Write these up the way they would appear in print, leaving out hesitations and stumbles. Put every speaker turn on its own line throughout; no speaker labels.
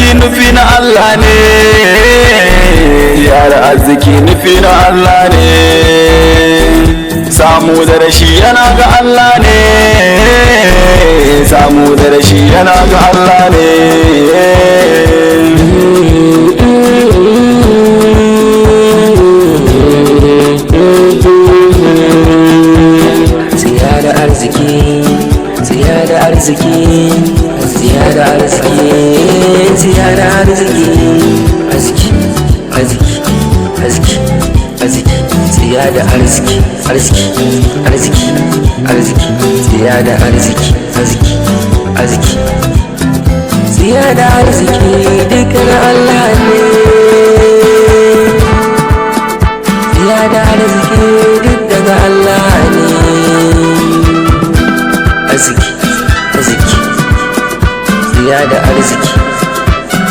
Arziki nufi na Allah ne. Yara, arziki nufi na Allah ne. Samu da rashi yana ga Allah ne. Samu da rashi yana ga Allah ne.
Tsiya da arziki, tsiya da arziki, tsiya da arziki, tsiya da arziki, arziki, arziki, arziki, arziki, tsiya da arziki, arziki, arziki, arziki, tsiya da arziki, arziki, arziki, tsiya da arziki dukkan Allah ne. Tsiya da arziki duk daga Allah ne. Arziki, arziki, tsiya da arziki,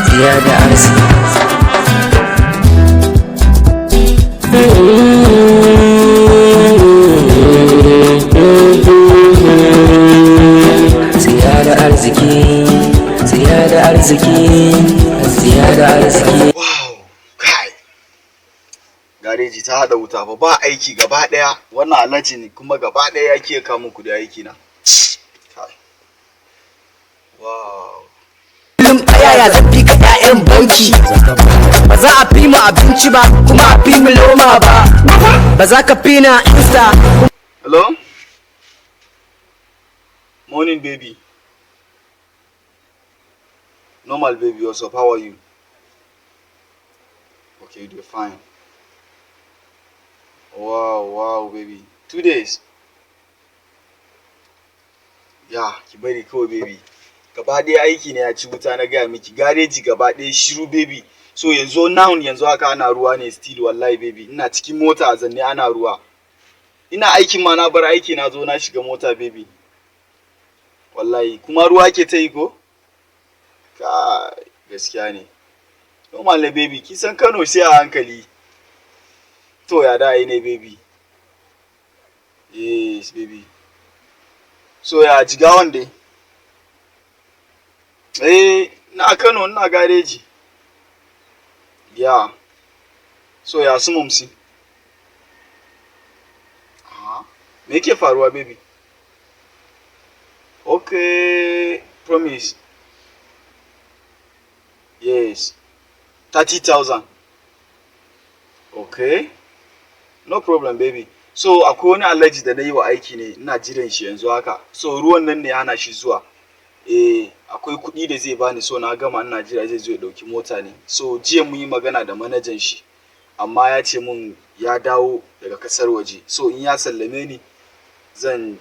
tsiya da arziki. Tsiya da arziki, tsiya da arziki, tsiya da arziki.
Wow, kai. Gareji ta haɗa wuta fa, ba aiki gaba ɗaya. Wannan alhaji ne kuma gaba ɗaya ya kiyaye kamun kuɗi aiki na. Kai. Wow.
Kullum ta yaya zan fi ka 'ya'yan banki? Ba za a fi mu abinci ba, kuma a fi mu loma ba. Ba za ka fi na Insta.
Hello? Morning, baby. Normal, baby. What's up? How are you? Okay, you're fine. Wow, baby. 2 days. Ya, ki bari kawai, baby. Gaba ɗaya aiki ne ya ci wuta, na gaya miki. Gareji gaba ɗaya shiru, baby. So yanzu now, yanzu haka ana ruwa ne still, wallahi, baby. Ina cikin mota a zanne, ana ruwa. Ina aikin ma, na bar aiki na zo na shiga mota, baby. Wallahi kuma ruwa ke ta yi ko? Kai, gaskiya ne. Normal ne, baby, kin san Kano sai a hankali. To, ya da yi ne, baby? Yes, baby. So ya Jigawan dai? Eh, ina Kano, ina gareji. Ya. So ya su mumsi? Ah, me yake faruwa, baby? Okay, promise. Yes. 30,000. Okay. No problem, baby. So akwai wani alhaji da na yi wa aiki ne, ina jiran shi yanzu haka. So ruwan nan ne ya hana shi zuwa. Eh, akwai kuɗi da zai bani, so na gama ina jira zai zo ya ɗauki mota ne. So jiya mun yi magana da manajan shi, amma ya ce mun ya dawo daga kasar waje. So in ya sallame ni zan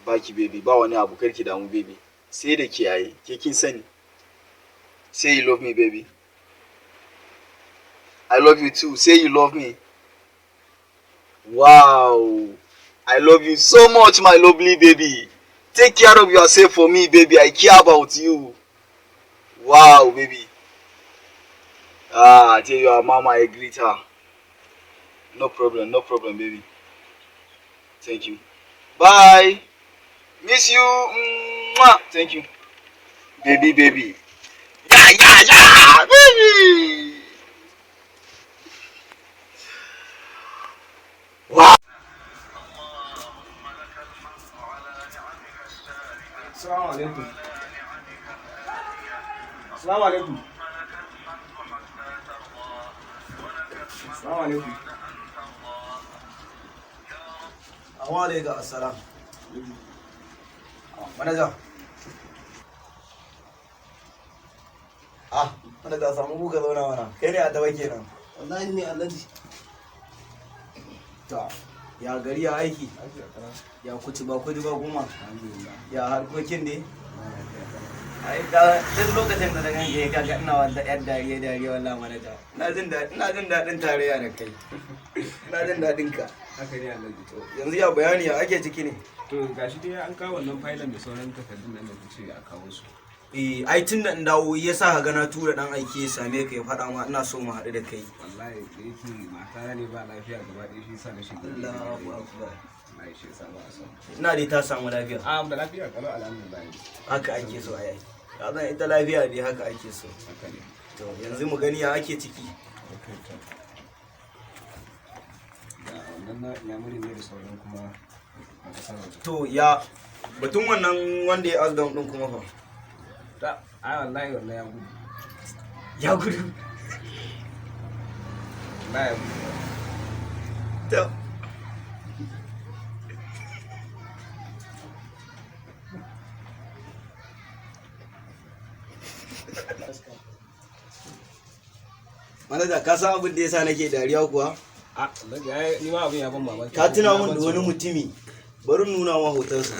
baki, baby, ba wani abu, karki damu, baby. Sai da kiyaye, ke kin sani. Say you love me, baby. I love you too. Say you love me. Wow. I love you so much, my lovely baby. Take care of yourself for me, baby. I care about you. Wow, baby. Ah, tell your mama I greet her. No problem, no problem, baby. Thank you. Bye. Miss you. Mwah. Thank you. Baby, baby. Yeah, baby. Wow.
Assalamu alaikum. Assalamu alaikum. Assalamu alaikum.
Wa alaikum assalam. Manaja. Ah, manaja, samu buka zauna mana. Kai ne a daba kenan.
Wallahi ne, Alhaji.
To, ya gari, ya aiki? Ya kuci ba kuci ba kuma? Ya harkokin ne? Ai ka duk lokacin da na ganke ka ga ina wanda yar dariya dariya, wallahi manaja. Ina jin daɗin tarayya da kai. Ina jin daɗin ka.
Haka ne, Alhaji.
To, yanzu ya bayani, ya ake ciki ne?
To, gashi dai an kawo wannan failan da sauran takardun nan da kace a kawo su.
Eh, ai tun da in dawo ya sa ka ga na tura dan aiki ya same ka ya faɗa ma ina so mu haɗu da kai.
Wallahi da yake mata ne ba lafiya gaba ɗaya, shi yasa na shiga.
Allahu akbar.
Wallahi shi yasa ba a samu.
Ina dai ta samu lafiya.
A da lafiya kalau, alhamdulillah.
Haka ake so ai. Ka san ita lafiya dai haka ake so.
Haka ne.
To yanzu mu gani ya ake ciki.
Okay, to. Da wannan na Inyamuri ne da sauran kuma na kasar waje.
To ya batun wannan wanda ya azdan din kuma fa?
Ta, ai wallahi wannan ya gudu.
Ya gudu.
Wallahi ya gudu.
To manaja, ka san abin da yasa nake dariya kuwa?
A, Alhaji, ai ni ma abin ya ban mamaki.
Ka tuna min da wani mutumi. Bari in nuna ma hotonsa.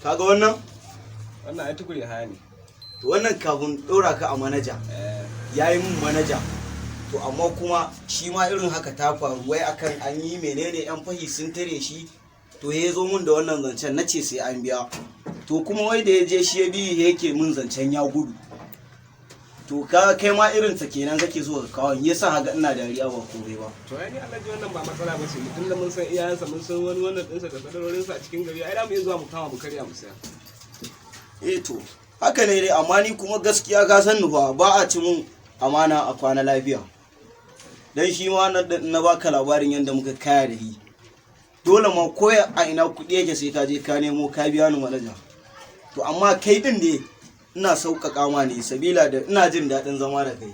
Kaga wannan?
Wannan ai tukuri haya ne.
To wannan kafin ɗora ka a manaja,
Eh,
ya yi min manaja. To amma kuma shi ma irin haka ta faru, wai akan an yi menene, yan fahi sun tare shi. To ya zo min da wannan zancen, na ce sai an biya. To kuma wai da ya je shi ya biyu yake min zancen ya gudu. To ka kai ma irinsa kenan kake so ka kawo, yasa haka ina dariya ba komai ba.
To ai ni Alhaji wannan ba matsala ba ce, mutum da mun san iyayensa, mun san wani wannan ɗinsa da kadarorinsa a cikin gari, ai da mu iya zuwa mu kama mu karya mu saya.
Eh to haka ne dai, amma ni kuma gaskiya ka san nufa ba a ci mun amana a kwana lafiya. Dan shi ma na baka labarin yadda muka kaya da shi, dole ma koya a ina kuɗi yake sai ka je ka nemo ka biya ni, manaja. To amma kai din ne ina sauƙaƙa ma ne, sabila da ina jin daɗin zama da kai,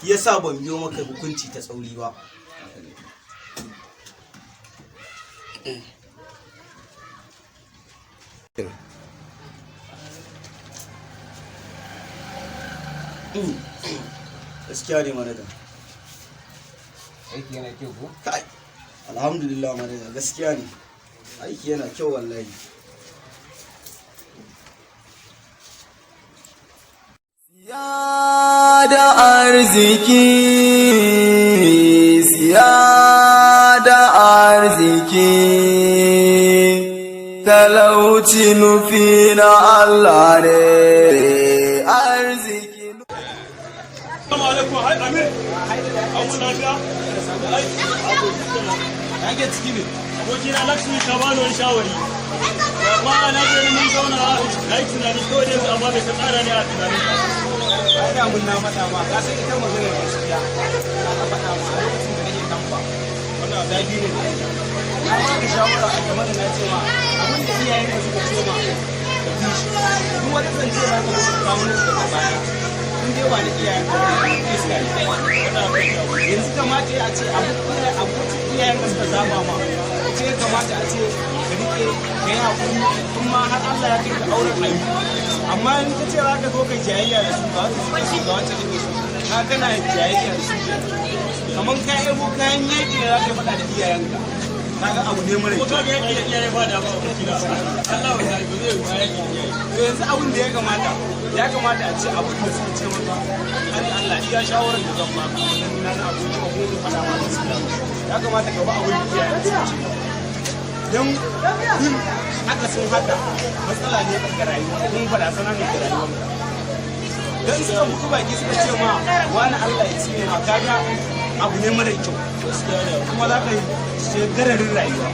yasa ban biyo maka hukunci ta tsauri ba. Gaskiya ne, manaja.
Aiki yana kyau ko?
Kai, alhamdulillah manaja, gaskiya ne, aiki yana kyau wallahi.
Siya da arziki, siya da arziki, talauci nufi na Allah ne, arziki.
Assalamu alaikum, hai Amir. An lafiya?
Ake ciki ne.
Abokina Lakshmi ta bani wani shawari. Amma na je ni mun zauna na yi tunani kawai dai amma bai ta tsara ne a tunanin ka.
Ai da mun na faɗa ma, ka san ita maganar gaskiya. Aka faɗa ma a lokacin da kake kamfa. Wannan zafi ne da ita. Na ba ka shawara a game da na ce ma abin da iyayen ka suka ce ma ka bi shi. Duk wani zance ba ka suka kawo musu daga baya. In dai ba na iyayen ka ba ne, iska ne. Yanzu kamata ya ce abu iyayen ka suka zaba ma. Ce kamata a ce ka rike, ka yi hakuri, kuma har Allah ya kai ka auren ayi. Amma in ka ce za ka zo kai jayayya da su, ga wata suke so, ga wata kake so, ka kana jayayya da su kamar ka ebo kayan yaƙi da za ka faɗa da iyayenka, kaga abu ne mara
Ko
kyau.
ka ga yaki da iyaye ba da ba abokina. Allah wallahi ba zai yi ba yaki da iyaye.
To yanzu abin da ya kamata, ya kamata a ce abin da suka ce maka har Allah iya shawarar da zan baka wannan na na aboki ba ko da faɗa ma gaskiya, ya kamata ka ba abin da iyayen suka ce maka, don yin akasin haka matsala ne ga rayuwa kuma barazana ne ga rayuwarka. Dan suka buɗe baki suka ce ma wani Allah ya tsine ma, kaga abu ne mara kyau kuma za ka yi gararin rayuwa.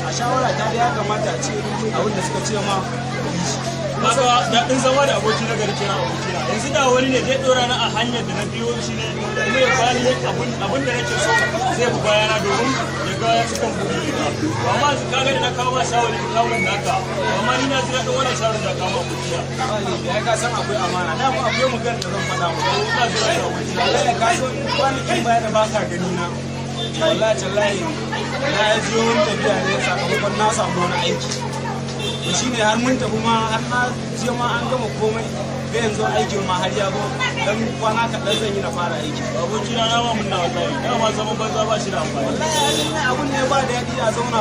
A shawara ta da ya kamata a ce abin da suka ce ma ka yi shi.
Kaga daɗin zama da aboki na gari kenan, abokina. Yanzu da wani ne zai ɗora na a hanyar da na biyo shi ne kuma ya bani abun da nake so, zai bi bayana domin ya ga ya cikan buri na. Amma yanzu kaga da na kawo ma shawari, ka kawo min naka. Amma ni na ji daɗin wannan shawarin da ka kawo, abokina.
Ba laifi, ai ka san akwai amana, dama akwai magana da zan faɗa maka.
Ina jira da abokina.
Wallahi ka san kwanakin baya da baka gani na, wallahi tallahi na je wani tafiya ne sakamakon na samu wani aiki. To shine har mun tafi ma, har na je ma an gama komai da yanzu aikin ma har ya zo dan kwana kaɗan zan yi na fara aiki.
Abokina na ma munna wallahi. Dama zaman banza ba shi da amfani.
Wallahi abun ne ba daɗi, a zauna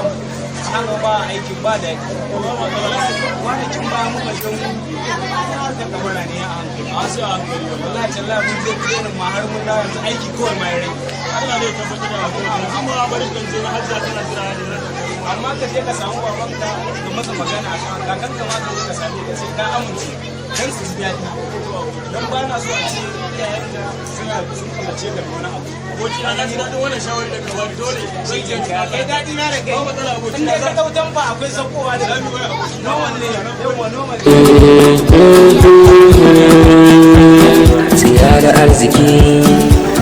haka ba aikin ba daɗi. Wallahi kwanakin baya muka je mu harkar kamara ne a hankali.
A sai a hankali wallahi.
Wallahi tallahi mun je training ma har mun dawo, yanzu aiki kawai ma ya rage.
Allah zai tabbatar da alheri. Yanzu ma bari dan je na hajja tana jira da nan.
Amma ka je ka samu babanka ka masa magana a kan kakan ka ma, ka je ka same ka ce ka amince. Dan su ji daɗi. Dan ba na so a ce iyayenka suna sun kamace ka da wani abu. Abokina, na ji daɗin wannan shawari da ka bani. Dole zan je ka.
Kai, daɗi na da kai.
Ba matsala, abokina.
In dai ka ɗau tamfa, akwai sakowa da
Za mu yi waya, abokina.
Normal ne, yawwa, normal.
Tsiya da arziki,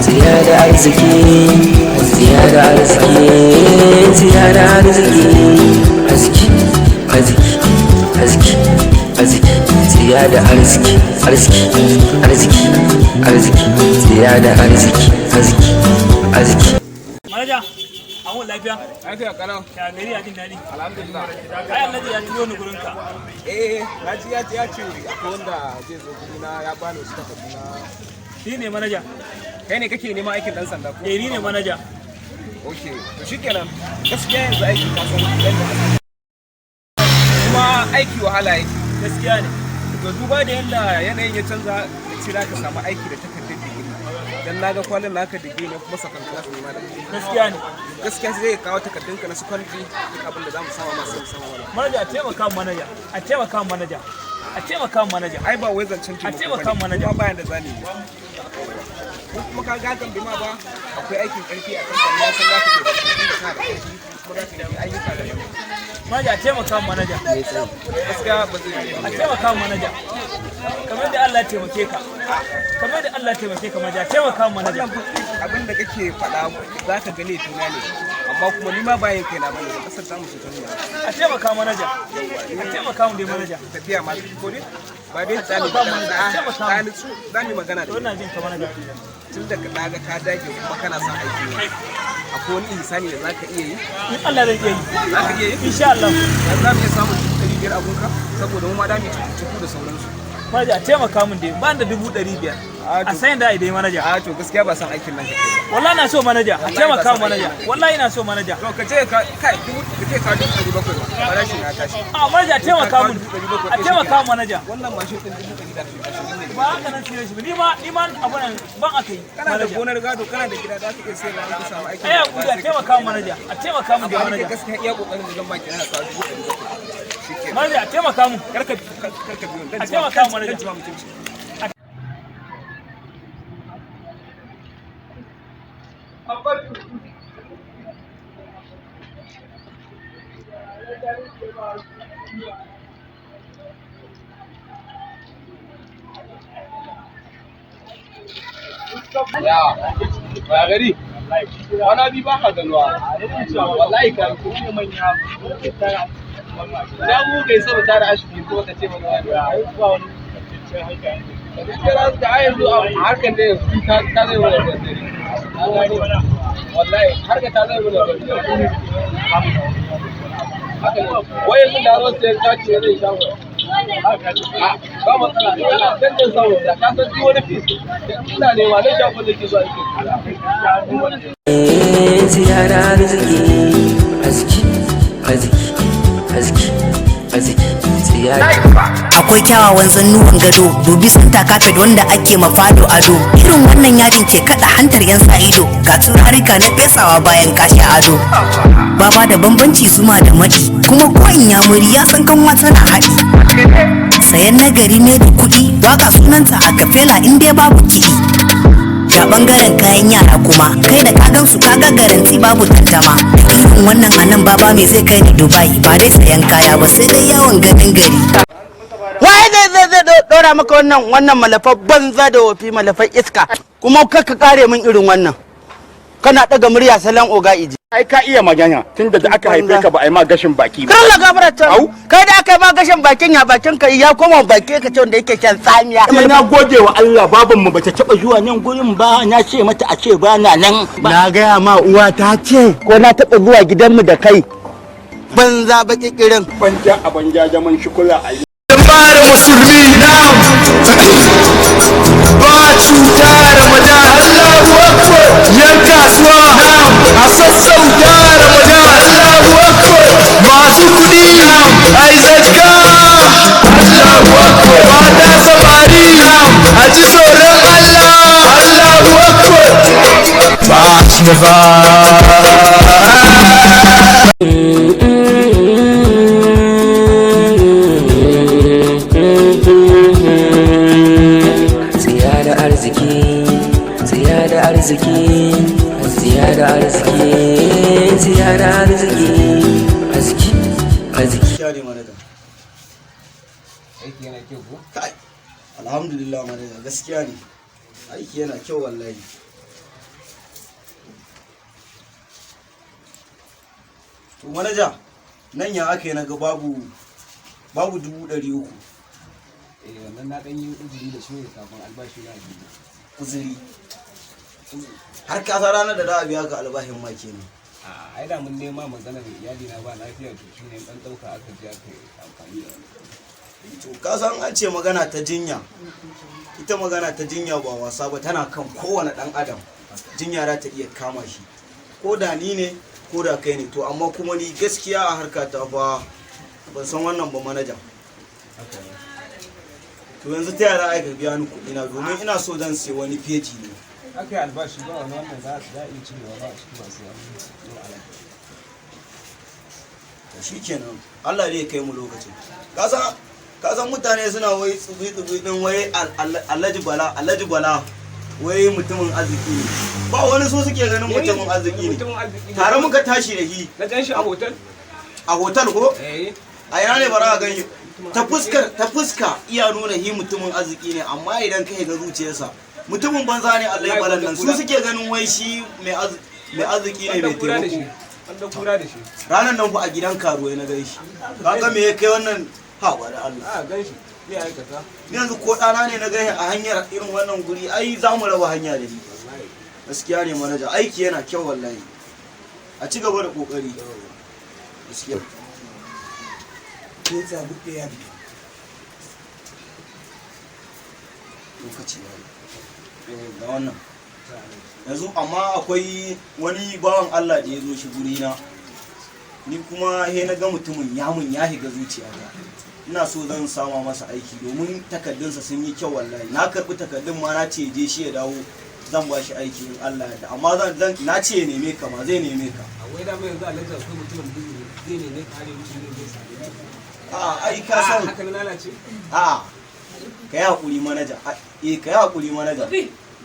tsiya da arziki, tsiya da arziki, tsiya da arziki, arziki, arziki, arziki, arziki, tsiya da arziki, arziki, arziki, arziki, tsiya da arziki, arziki, arziki.
Manaja, an wani lafiya?
Lafiya kalau.
Ya gari, ya jin daɗi?
Alhamdulillah.
Ai Alhaji ya turo ni gurin ka.
Eh, na ji ya ce akwai wanda zai zo gurina, ya bani wasu takardu na.
Ni ne manaja.
Kai ne kake neman aikin dan sanda ko?
Eh, ni ne manaja.
Okay, to shikenan. Gaskiya yanzu aiki, ka san yadda kuma aiki wahala yake.
Gaskiya ne.
To, duba da yadda yanayin ya canza da ce za ka samu aiki da takardar digiri, dan na ga kwalin naka digiri ne, kuma second class ne ma da
Gaskiya ne.
Gaskiya sai ka kawo takardunka na secondary, duk abin da za mu sama masu sama mana.
Manaja, a taimaka min manaja. A taimaka min manaja. A taimaka min manaja.
Ai ba wai zancen
A
taimako
taimaka
bane,
manaja.
kuma bayan da zamu yi, ko kuma ka ga hakan bai ma ba, akwai aikin karfi a kamfani, ya san za ka ke da karfi da kana da karfi, kuma za ka yi ayyuka da yawa.
Manaja, a taimaka min manaja.
Gaskiya ba zai yi ba.
A taimaka min manaja. Kamar da Allah ya taimake ka. Kamar da Allah ya taimake ka, manaja. A taimaka min manaja.
Wannan abin da kake faɗa, za ka ga laifina ne, amma kuma ni ma bayan kaina bane da kasar tamu su ta nuna.
A taimaka manaja. A taimaka min dai manaja.
Tafiya ma ko dai ba dai tsani
Taimaka mana,
ba
taimaka
ta
mana.
nutsu, za mu yi magana da
To, ina jin ka, manaja.
tun da ka ga ka dage kuma kana son aiki ne, akwai wani ihsani da za ka iya yi?
In Allah zai iya yi.
Za ka iya yi?
Insha Allah.
Yanzu za mu iya samun 500,000 a gunka, saboda mu ma da mu cuku da sauransu.
Manaja, a taimaka min dai. Ba ni da 500,000. A sayan da ai dai, manaja.
A to, gaskiya ba san aikin nan kake ba.
Wallahi na so, manaja. A
Wallahi ba
taimaka
san
min manaja.
aikin.
Wallahi na so, manaja.
To, ka je ka kai dubu, ka je ka 700,000 ba, farashi na tashi.
A manaja, a taimaka min. A taimaka min manaja.
Wannan mashin din 120,000 ne.
Ba haka nan siyo shi ba. Ni ma abu nan ban aka yi.
Kana da
Manaja.
gonar gado, kana da gida, za ka iya sayarwa in ka samu aikin.
Ai hakuri, a taimaka min manaja. A taimaka min dai
Amma ni dai
manaja.
gaskiya iya kokarin da zan baki na kawo 700,000, shikenan.
Manaja, a taimaka min.
Karka biyo dan
A taimaka mana.
Dan jima mutunci.
Ya gari? Kwana biyu ba ka ganuwa. Wallahi ka ko ne manya. Na mu kai saba tare ashiki ko ka ce mana wani. Gaskiya da ai yanzu a harkar da yanzu ta zai wani bandare. Wallahi harkar ta zai wani bandare. Haka ne. Wai yanzu da zo sai ka ce zai shago. Ba matsala. Ina dandan samu da ka san duk wani fis. Ina nema dan shagon da ke zuwa yake.
Tsiya da arziki, arziki, arziki, arziki, arziki, tsiya da
Akwai kyawawan zannuwan gado, dubi santa kafet wanda ake mafado ado. Irin wannan yadin ke kada hantar yan sa ido, ga turarika na fesawa bayan kashi ado. Baba da bambanci zuma da maɗi, kuma ko in yamuri ya san kanwa tana haɗi. Sayan nagari ne da kuɗi, waka sunanta a kafela in dai babu kiɗi. Ga bangaren kayan yara kuma, kai da kagan su kaga garanti, babu tantama. Da irin wannan anan, baba, me zai kai ni Dubai? Ba dai sayan kaya ba, sai dai yawon ganin gari.
Waye zai dora maka wannan malafar banza da wofi, malafar iska? Kuma kar ka kare min irin wannan, kana daga murya salon oga iji.
Ai ka iya magana tunda da aka haife ka ba a yi ma gashin baki ba.
Kalla gafara ta kai da aka yi ma gashin bakin, ya bakin ka ya koma baki ka ce wanda yake shan tsamiya.
Sai na gode wa Allah baban mu bata taba zuwa nan gurin ba, na ce mata a ce ba na nan.
Na gaya ma, uwa ta ce ko na taɓa zuwa gidanmu da kai banza baki kirin.
Banja a banja jaman shukula a yi.
Jama'ar musulmi, na'am, ba cuta Ramadan, Allahu akbar. Yan kasuwa, na'am, a sassauta Ramadan, Allahu akbar. Masu kuɗi, na'am, ai zakka, Allahu akbar. Mata, samari, na'am, a ji tsoron Allah, Allahu akbar. Ba shi ba.
kyau ko?
Kai, alhamdulillah manaja, gaskiya ne. Aiki yana kyau wallahi. To manaja, nan ya aka yi na ga babu 300,000.
Eh, wannan na ɗan yi uzuri da su ne kafin albashi na biyu.
Uzuri. Har ka san ranar da za a biya ka albashin ma kenan.
A ai da mun nema maganar iyali na ba lafiya, to shine dan ɗauka aka je aka yi amfani da wannan.
To ka san an ce magana ta jinya. Ita magana ta jinya ba wasa ba, tana kan kowane ɗan adam. Jinya za ta iya kama shi. Ko da ni ne, ko da kai ne. To amma kuma ni gaskiya a harka ta fa ban san wannan ba, manaja. To yanzu ta yara aika biya ni kuɗi na, domin ina so zan sai wani feji ne.
Aka yi albashi ba wani wannan za a iya cirewa ba a ciki, ba sai an yi alaƙa.
To shikenan, Allah zai kai mu lokacin. Ka san mutane suna wai tsubi tsubi din wai Alhaji Bala, Alhaji Bala wai mutumin arziki ne. Ba wani so suke ganin mutumin arziki ne.
Mutumin arziki ne.
Tare muka tashi da shi.
Na gan shi a hotel.
A hotel ko?
Eh.
A ina ne bara a gani? Ta fuskar, ta fuska iya nuna hi mutumin arziki ne, amma idan kai ga zuciyarsa mutumin banza ne. Allah ya balan nan su suke ganin wai shi mai arziki ne, mai taimako.
An da kura da shi.
Ranar nan fa a gidan karuwai na gan shi. Kaga me ya kai wannan? Ha ba da Allah.
A gan shi zai aikata.
Ni yanzu ko ɗana ne na gan shi a hanyar irin wannan guri, ai za mu raba hanya da shi. Gaskiya ne manaja, aiki yana kyau wallahi. A ci gaba da kokari. Gaskiya. Lokaci ya yi. Ga wannan. Yanzu amma akwai wani bawan Allah da ya zo shi guri na. Ni kuma he na ga mutumin ya mun ya shiga zuciyata. Ina so zan sama masa aiki domin takardunsa sun yi kyau wallahi. Na karɓi takardun ma, na ce je shi ya dawo zan ba shi aiki in Allah ya yarda. Amma zan na ce ya neme ka ma, zai neme ka.
A wai da mai yanzu alhaji akwai mutumin da zai neme ka har ya wuce ne zai same ni.
A'a, ai ka san
Haka na lalace.
A'a, ka yi haƙuri manaja. Eh, ka yi haƙuri manaja.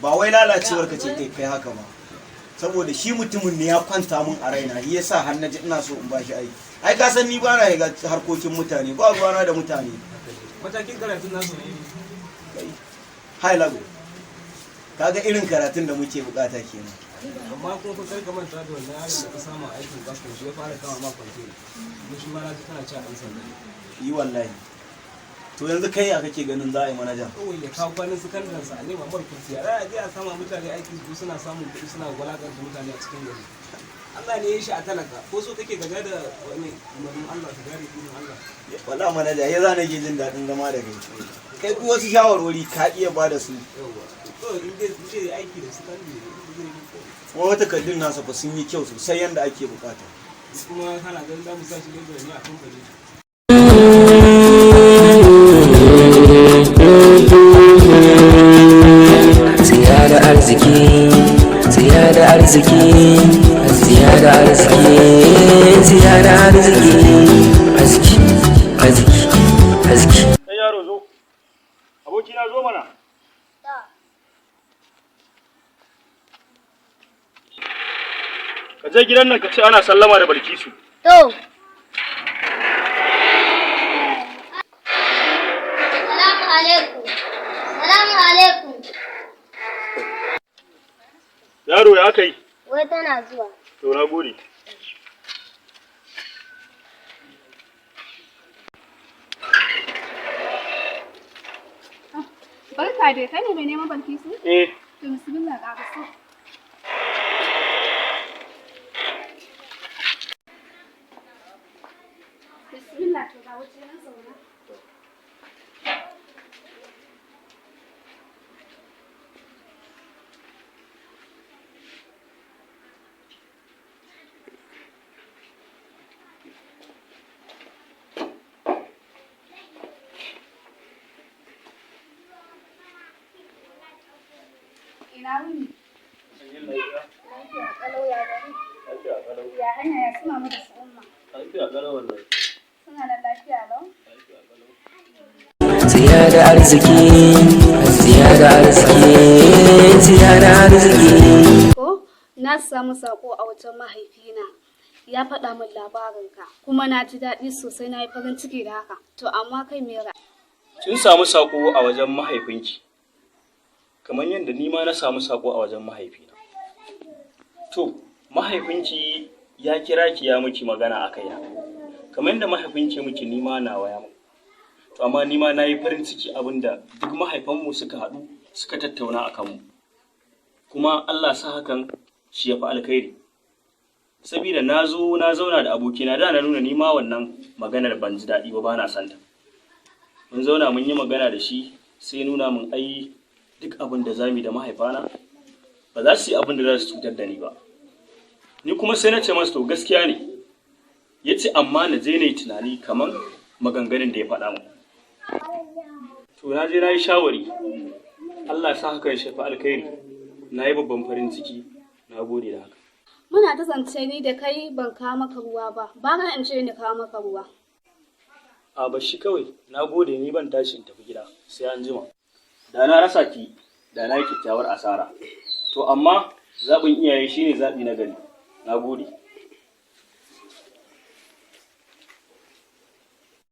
Ba wai lalacewar ka ce kai kai haka ba. Saboda shi mutumin ne ya kwanta mun a raina, shi yasa har na ji ina so in ba shi aiki. Ai ka san ni ba na shiga harkokin mutane, ba ruwana da mutane.
Matakin karatun nasu ne.
Hai lago. Kaga irin karatun da muke bukata kenan.
Amma kuma fa kar ka manta da wannan yaron da ka samu a aikin gaskan, shi ya fara kama ma kwantena. Kuma shi ma na ji kana cewa ɗan sanda ne.
Yi wallahi. To yanzu kai ya kake ganin za a yi, manaja?
Kawai ya kawo kwanin sakandarensa a nema mar kurciya. Za a je a sama mutane aiki, su suna samun kuɗi suna walakanta mutane a cikin gari. Allah ne ya yi shi a talaka, ko so kake ka gada wani umarnin Allah, ka gane dinin Allah?
Wallahi manaja, ya zana ke jin daɗin zama da kai. Kai duk wasu shawarwari ka iya ba da su.
Yawwa, to in dai aiki da sakandare zai yi kyau.
Kuma wata takardun nasa fa sun yi kyau sosai yanda ake bukata.
Kuma kana ganin za mu sa shi lebura ne a kamfani?
Tsiya da arziki, tsiya da arziki, tsiya da arziki, tsiya da arziki, arziki, arziki, arziki.
Ɗan yaro zo. Abokina, zo mana. Ka je gidan nan ka ce ana sallama da Balkisu.
To. Salamu alaikum. Salamu alaikum.
Yaro, ya kai?
Wai tana zuwa.
To, na gode.
Barka dai, kai ne mai neman Balkisu?
Eh.
To bismillah, ƙara so. Bismillah, to ga waje nan, zauna. Ina wuni? Lafiya ƙalau, ya gari? Ya hanya, ya suna mu da su Umma? Suna da lafiya lau?
Tsiya da arziki, tsiya da arziki, tsiya da arziki.
Ko na samu sako a wajen mahaifina, ya faɗa min labarinka kuma na ji daɗi sosai, na yi farin ciki da haka. To amma kai me
Kin samu sako a wajen mahaifinki, kamar yadda ni ma na samu sako a wajen mahaifina. To, mahaifinki ya kira ki ya miki magana a kaina, kamar yadda mahaifinki ya miki, ni ma nawa ya mun. To, amma ni ma na yi farin ciki abinda duk mahaifanmu suka haɗu suka tattauna a kanmu. Kuma Allah sa hakan shi ya fi alkhairi. Sabida na zo na zauna da abokina, da na nuna ni ma wannan maganar ban ji daɗi ba, ba na santa. Mun zauna mun yi magana da shi, sai nuna mun ai duk abin da za mu yi da mahaifana ba za su yi abin da za su cutar da ni ba. Ni kuma sai na ce masa, to, gaskiya ne. Ya ce amma na je na yi tunani kamar maganganun da ya faɗa min. To, na je na yi shawari. Allah ya sa hakan shi fi alkhairi. Na yi babban farin ciki. Na gode da haka.
Muna ta zance ni da kai, ban kawo maka ruwa ba. Ba na in ce ni kawo maka ruwa.
A bashi kawai, na gode. Ni ban tashi in tafi gida, sai an jima. Da na rasa ki, da na yi kyakkyawar asara. To, amma zaɓin iyaye shine zaɓi na gari. Na gode.